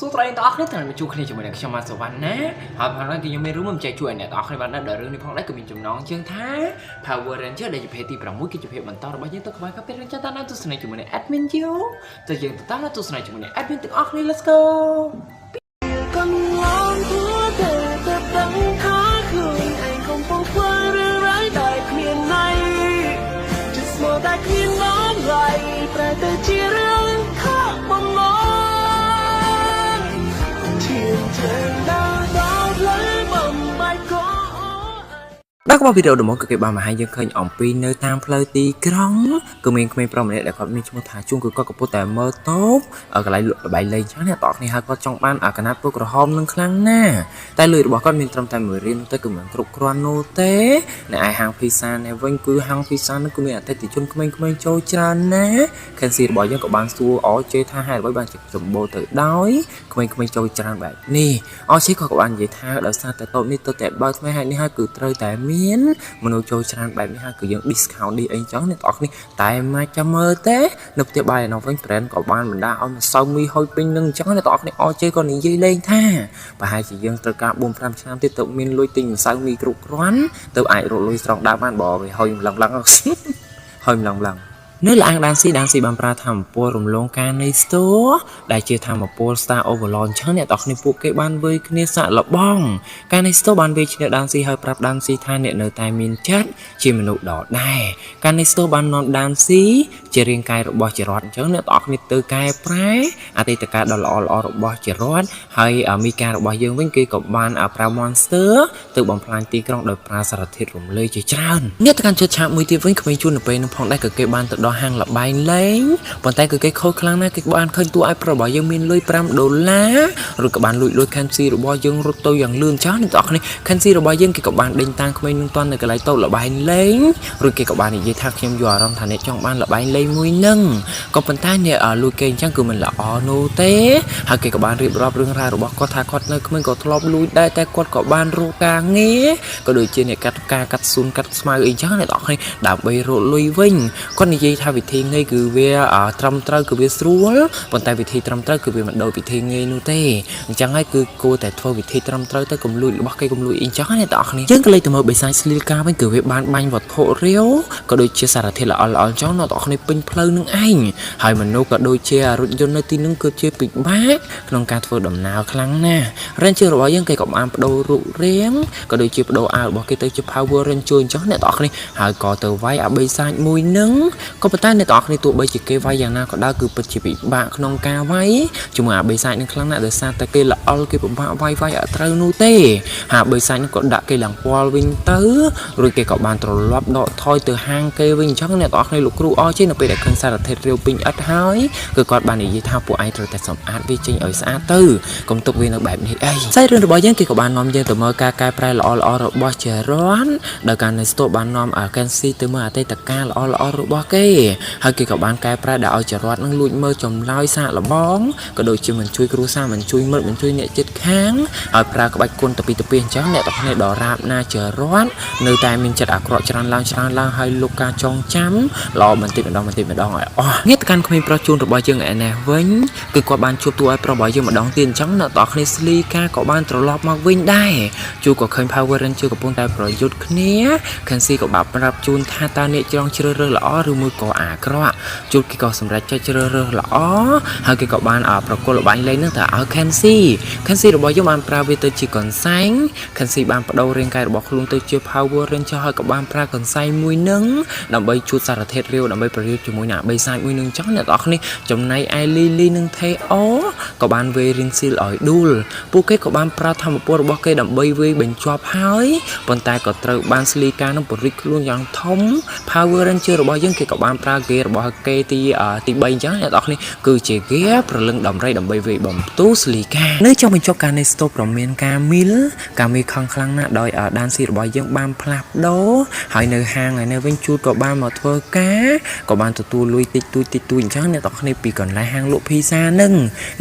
សួស្តីអ្នកទាំងអស់គ្នាត្រឡប់មកជួបគ្នាជាមួយនឹងខ្ញុំម៉ាសវណ្ណាហើយផងដែរគឺខ្ញុំមានរឿងមួយចែកជួយឲ្យអ្នកទាំងអស់គ្នាបានដឹងដល់រឿងនេះផងដែរគឺមានចំណងជើងថា Power Ranger ដែលជាភេទទី6គឺជាភាពបន្តរបស់យើងទៅក្បែរកាពេលរឿងចាំតាមដានទស្សនាជាមួយនឹង Admin យូទៅយើងទៅតាមដានទស្សនាជាមួយនឹង Admin ទាំងអស់គ្នា Let's go. កន្លងព្រោះតែតែដឹងថាខ្លួនឯងកំពុងធ្វើរឿងរ៉ាវដែលគ្មានន័យជាស្មោះតែគ្មានតម្លៃប្រែទៅជារឿងខកបំណងឈានជើងដើរដល់ផ្លូវបំបែកក ដល់ក៏វីដេអូដំបូងគឺគេបានមកឲ្យយើងឃើញអំពីនៅតាមផ្លូវទីក្រុងគឺមានក្មេងប្រុសម្នាក់ដែលគាត់មានឈ្មោះថាជួងគឺគាត់កំពុងតែមើលតូបកន្លែងលក់ល្បែងលេងចឹងអ្នកតោះគ្នាហើយគាត់ចង់បានអាកណាត់ពណ៌ក្រហមនឹងខ្លាំងណាស់តែលុយរបស់គាត់មានត្រឹមតែមួយរៀលនោះទេគឺមិនគ្រប់គ្រាន់នោះទេនៅឯហាងភីសានេះវិញគឺហាងភីសានោះគឺមានអតិថិជនក្មេងៗចូលច្រើនណាស់ Kenshi របស់យើងក៏បានសួរអជេថាហេតុអ្វីបានជាសម្បូរទៅដោយក្មេងៗចូលច្រើនបែបនេះអជេក៏បាននិយាយថាដោយសារតែតូបនេះទៅតែបើថ្មីហើយនេះហើយគឺត្រូវតែមានមនុស្សចូលច្រើនបែបនេះហើយគឺយើង discount នេះអីចឹងអ្នកទាំងអស់គ្នាតែមកចាំមើលទេនៅផ្ទះបាយឯនោះវិញ brand ក៏បានបណ្ដាឲ្យម្សៅមីហុយពេញនឹងអញ្ចឹងអ្នកទាំងអស់គ្នាអជេក៏និយាយលេងថាប្រហែលជាយើងត្រូវការ4 5ឆ្នាំទៀតទៅមានលុយទិញម្សៅមីគ្រប់គ្រាន់ទៅអាចរកលុយស្រង់ដើមបានបើវាហុយម្លឹងឡើងហុយម្លឹងឡើងនៅលាងដានស៊ីដានស៊ីបានប្រើធម្មពលរំលងការនៃ store ដែលជាធម្មពល Star Overlord អញ្ចឹងអ្នកទាំងគ្នាពួកគេបានវើយគ្នាសាក់លបងការនៃ store បានវាយឈ្នះដានស៊ីហើយប្រាប់ដានស៊ីថាអ្នកនៅតែមានចិត្តជាមនុស្សដដែលការនៃ store បាននាំដានស៊ីជារាងកាយរបស់ជារដ្ឋអញ្ចឹងអ្នកទាំងគ្នាទៅកែប្រែអតីតកាលដ៏ល្អល្អរបស់ជារដ្ឋហើយមីការរបស់យើងវិញគេក៏បានប្រើ monster ទៅបំផ្លាញទីក្រុងដោយប្រើសារធាតុរំលាយជាច្រើនអ្នកទៅកាន់ជិតឆាកមួយទៀតវិញក្មេងជួននៅពេលនោះផងដែរក៏គេបានទៅដល់ហាងល្បែងលេងប៉ុន្តែគឺគេខូចខ្លាំងណាស់គេបានឃើញតួឯប្រុសរបស់យើងមានលុយ5ដុល្លារឬក៏បានលួចលុយ Kenshi របស់យើងរត់ទៅយ៉ាងលឿនចាស់អ្នកទាំងអស់គ្នា Kenshi របស់យើងគេក៏បានដេញតាមក្មេងនឹងតាន់នៅកន្លែងតូបល្បែងលេងឬគេក៏បាននិយាយថាខ្ញុំយកអារម្មណ៍ថាអ្នកចង់បានល្បែងលេងមួយនឹងក៏ប៉ុន្តែអ្នកលួចគេអញ្ចឹងគឺមិនល្អនោះទេហើយគេក៏បានរៀបរាប់រឿងរ៉ាវរបស់គាត់ថាគាត់នៅក្មេងក៏ធ្លាប់លួចដែរតែគាត់ក៏បានរកការងារក៏ដូចជាអ្នកកាត់ការកាត់ស៊ូនកាត់ស្មៅអីចឹងអ្នកទាំងអស់គ្នាដើម្បីរកលុយវិញគាត់និយាយថាវិធីងាយគឺវាត្រឹមត្រូវគឺវាស្រួលប៉ុន្តែវិធីត្រឹមត្រូវគឺវាមិនដូចវិធីងាយនោះទេអញ្ចឹងហើយគឺគួរតែធ្វើវិធីត្រឹមត្រូវទៅកុំលួចរបស់គេកុំលួចអីចឹងណាអ្នកទាំងអស់គ្នាយើងក៏លេចទៅមើលបិសាចស្លីលកាវិញគឺវាបានបាញ់វត្ថុរាវក៏ដូចជាសារធាតុល្អល្អអញ្ចឹងអ្នកទាំងអស់គ្នាពេញផ្លូវនឹងឯងហើយមនុស្សក៏ដូចជារថយន្តនៅទីនឹងគឺជាពិបាកក្នុងការធ្វើដំណើរខ្លាំងណាស់ Ranger របស់យើងគេក៏បានបដូររូបរាងក៏ដូចជាបដូរអាវរបស់គេទៅជា Power Ranger អញ្ចឹងអ្នកទាំងអស់គ្នាហើយក៏ទៅវាយអាបិសាចមួយនឹងក៏ប៉ុន្តែអ្នកទាំងអស់គ្នាទោះបីជាគេវាយយ៉ាងណាក៏ដោយគឺពិតជាពិបាកក្នុងការវាយជាមួយអាបិសាចនឹងខ្លាំងណាស់ដោយសារតែគេល្អល់គេពិបាកវាយវាយអត់ត្រូវនោះទេហើយអាបិសាចនឹងក៏ដាក់គេឡើងពាល់វិញទៅរួចគេក៏បានត្រឡប់ដកថយទៅហាងគេវិញអញ្ចឹងអ្នកទាំងអស់គ្នាលោកគ្រូអជិនៅពេលដែលឃើញសារធាតុរាវពេញឥដ្ឋហើយគឺគាត់បាននិយាយថាពួកឯងត្រូវតែសម្អាតវាចេញឲ្យស្អាតទៅកុំទុកវានៅបែបនេះអីសាច់រឿងរបស់យើងគេក៏បាននាំយើងទៅមើលការកែប្រែល្អៗរបស់ចរន្តដោយការនៅស្ទូបាននាំអាកេនស៊ីទៅមើលអតីតកាលល្អៗរបស់គេហើយគេក៏បានកែប្រែដែលឲ្យចរន្តនឹងលួចមើលចម្លើយសាកល្បងក៏ដូចជាមិនជួយគ្រួសារមិនជួយមិត្តមិនជួយអ្នកជិតខាងហើយប្រើក្បាច់គុណតពីតពីអញ្ចឹងអ្នកទាំងគ្នាដល់រាបណាចរន្តនៅតែមានចិត្តអាក្រក់ច្រើនឡើងច្រើនឡើងហើយលោកការចងចាំល្អបន្តិចម្ដងបន្តិចម្ដងឲ្យអស់ងាកទៅកាន់ក្មេងប្រុសជួនរបស់យើងឯនេះវិញគឺគាត់បានជួបតួឲ្យប្រុសរបស់យើងម្ដងទៀតអញ្ចឹងអ្នកទាំងគ្នាស្លីកាក៏បានត្រឡប់មកវិញដែរជួក៏ឃើញ Power Ranger កំពុងតែប្រយុទ្ធគ្នា Kenshi ក៏បានប្រាប់ជូនថាតើអ្នកចង់ជ្រើសរើសល្អឬមួយក៏អាក្រក់ជួនគេក៏សម្រេចចិត្តជ្រើសរើសល្អហើយគេក៏បានប្រគល់ល្បែងលេងនឹងទៅឲ្យ Kenshi Kenshi របស់យើងបានប្រើវាទៅជាកន្សែង Kenshi បានបដូររាងកាយរបស់ខ្លួនទៅជា Power Ranger ហើយក៏បានប្រើកន្សែងមួយនឹងដើម្បីជួតសារធាតុរាវដើម្បីប្រយុទ្ធជាមួយនឹងអបិសាចមួយនឹងចឹងអ្នកទាំងអស់គ្នាចំណែកឯ Lily និង Theo ក៏បានវេរិនស៊ីលឲ្យដួលពួកគេក៏បានប្រើធម្មពលរបស់គេដើម្បីវាយបញ្ចប់ហើយប៉ុន្តែក៏ត្រូវបានស្លីកានឹងពរិចខ្លួនយ៉ាងធំ Power Ranger របស់យើងគេក៏បានប្រើហ្គេរបស់គេទី3អញ្ចឹងអ្នកទាំងអស់គ្នាគឺជាហ្គេប្រលឹងដំរីដើម្បីវាយបំផ្ទុះស្លីកានៅចុងបញ្ចប់ការនៃស្ទូប្រមានការមីលការមីខឹងខ្លាំងណាស់ដោយដានស៊ីរបស់យើងបានផ្លាស់ប្ដូរហើយនៅហាងឯនេះវិញជួតក៏បានមកធ្វើការក៏បានទទួលលុយតិចតួចតិចតួចអញ្ចឹងអ្នកទាំងគ្នាពីកន្លែងហាងលក់ភីសានឹង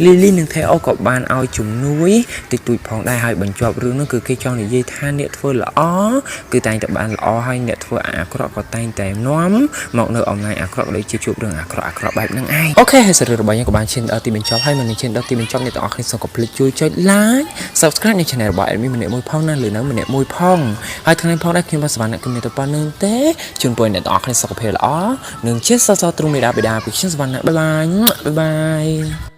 លីលីនិងថេអូក៏បានឲ្យជំនួយតិចតួចផងដែរហើយបញ្ចប់រឿងនោះគឺគេចង់និយាយថាអ្នកធ្វើល្អគឺតែងតែបានល្អហើយអ្នកធ្វើអាក្រក់ក៏តែងតែនាំមកនៅអំ អំណាចអាក្រក់ក៏ដូចជាជួបរឿងអាក្រក់អាក្រក់បែបហ្នឹងឯង okay ហើយសាច់រឿងរបស់យើងក៏បានឈានដល់ទីបញ្ចប់ហើយមុននឹងឈានដល់ទីបញ្ចប់អ្នកទាំងអស់គ្នាសូមកុំភ្លេចជួយចុច like subscribe នៅ channel របស់ admin ម្នាក់មួយផងណាឬនៅម្នាក់មួយផងហើយថ្ងៃនេះផងដែរខ្ញុំបាទសវណ្ណៈគឺមានតែប៉ុណ្្នឹងទេជូនពរអ្នកទាំងអស់គ្នាសុខភាពល្អនិងជាសរសើរទ្រូងមេដាបេដាពីខ្ញុំសវណ្ណៈ bye bye bye.